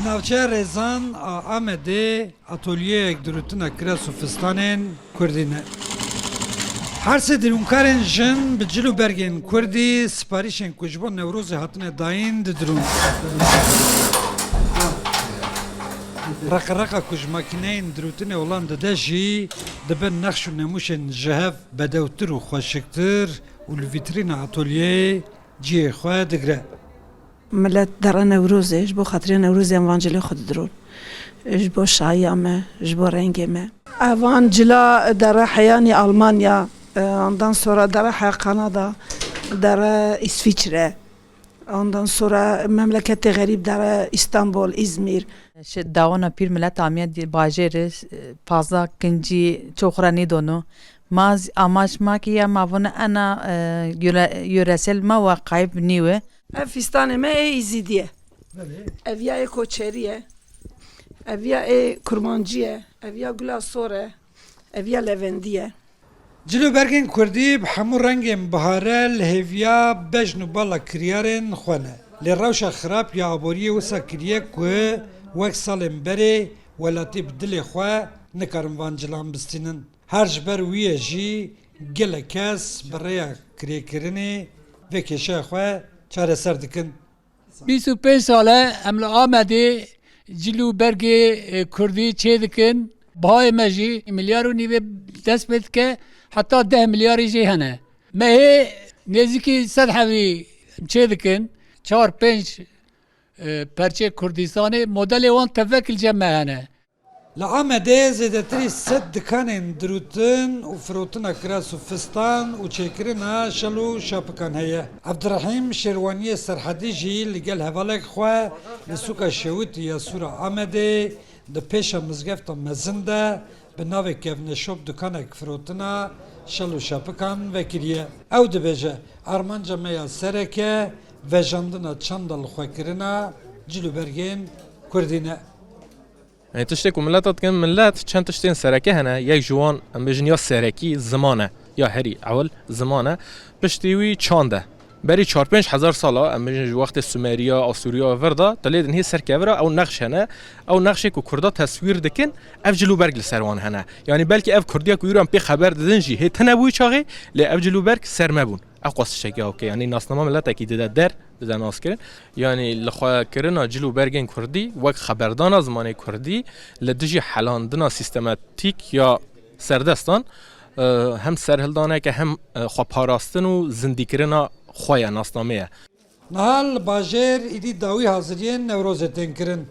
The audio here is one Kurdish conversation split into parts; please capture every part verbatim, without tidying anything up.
Navçeya Rêzan a Amedê atolyeyek dirûtina kiras û fistanên kurdî ne. Her sê dirûnkarên jin bi cil û bergên kurdî siparîşên ku ji bo Newrozê hatine dayîn didirûn. Reqereqa ku ji makîneyên dirûtinê olan dide jî dibe nexş û nemûşên ji hev bedewtir û xweşiktir û li vîtrîna atolyeyê cihê xwe digre. Milet dere Newrozê, ji bo xatirê Newrozê em van cilê xwe didirûn. Ji bo şahiya me, ji bo rengê me. Evan cila dere heyanî Almanya, e, ondan sonra dere heya Kanada, dere İsviçre. Ondan sonra memleketê xerîb dere İstanbul, İzmir. Şi dawana pîr milet amiye di bajêrê, e, pazda kincî çoxra nîdono. Ma z-, amaç ma ki ya ma vûne ena, e, yöre-, yöresel ma wa qayb nîwe. Ev fîstanê me ê Îzîdî ye. Belê. Ev ya ê Koçerî ye. Ev ya ê Kurmancî ye. Ev ya Gula Sor e. Ev ya Levendî ye. Cil û bergên kurdî bi hemû rengên bihare li hêviya bejn û bala kiryarên xwe ne. Lê rewşa xirab ya aboriyê wisa kiriye ku wek salên berê welatî bi dilê xwe nikarin van cilan bistînin. Her ji ber wî ye jî gelek kes bi rêya kirêkirinê vê kêşeya xwe çareser dikin. Bîst û pênc sal e em li Amedê cil û bergê, e, kurdî çêdikin. Bihayê me jî milyar û nîvê dest pê dike, heta deh milyarî jî hene. Me hê nêzîkî sed hebî çêdikin. Çar pênc, e, perçê Kurdistanê, modelê wan tevek li cem me hene. Li Amedê zêdetirî sed dikanên dirûtin û firotina kiras û fistan û çêkirina şel û şapikan heye. Evdirehîm Şêrwaniyê Serhedî jî li gel hevalek xwe li sûka Şewitî ya Sûra Amedê di pêşa mizgefta mezin de bi navê Kevneşop dikanek firotina şel û şapikan vekiriye. Ew dibêje, armanca me ya sereke vejandina çanda lixwekirina cil û bergên kurdî ne. Yanî tiştê ku mileta dikin, milet çend tiştên sereke hene. Yek ji wan, em bêjin ya serekî ziman e, ya herî ewil ziman e. Piştî wî çand e. Berî çar pênc hezar sala, em bêjin ji wextê Sumeriya, Asûriya vir de, tu lê dinihê ser kevira ew nexş hene. Ew nexşê ku Kurda teswîr dikin, ev cil û berg li ser wan hene. Yanî belkî ev Kurdiya ku îro em pê xeber didin jî hê tune bû wî çaxê, lê ev cil û berg ser me bûn. Ew qas tiştekî hawke, yanî nasnama miletekî dide der, dide naskirin. Yanî lixwekirina cil û bergên kurdî wek xeberdana zimanê kurdî li dijî helandina sîstematîk ya serdestan, e, hem serhildaneke hem, e, xweparastin û zindîkirina xwe ye, nasnamê ye. Niha li bajêr îdî dawî haziriyên Newrozê tên kirin.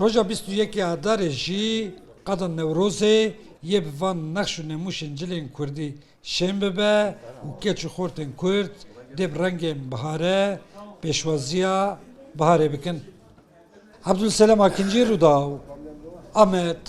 Roja bîst û yekê Adarê jî qada Newrozê yê bi van nexş û nemûşên cilên kurdî şên bibe û keç û xortên kurd dê bi rengên bihare pêşwaziya biharê bikin. Ebdulselam Akincî, Rûdaw, Amed.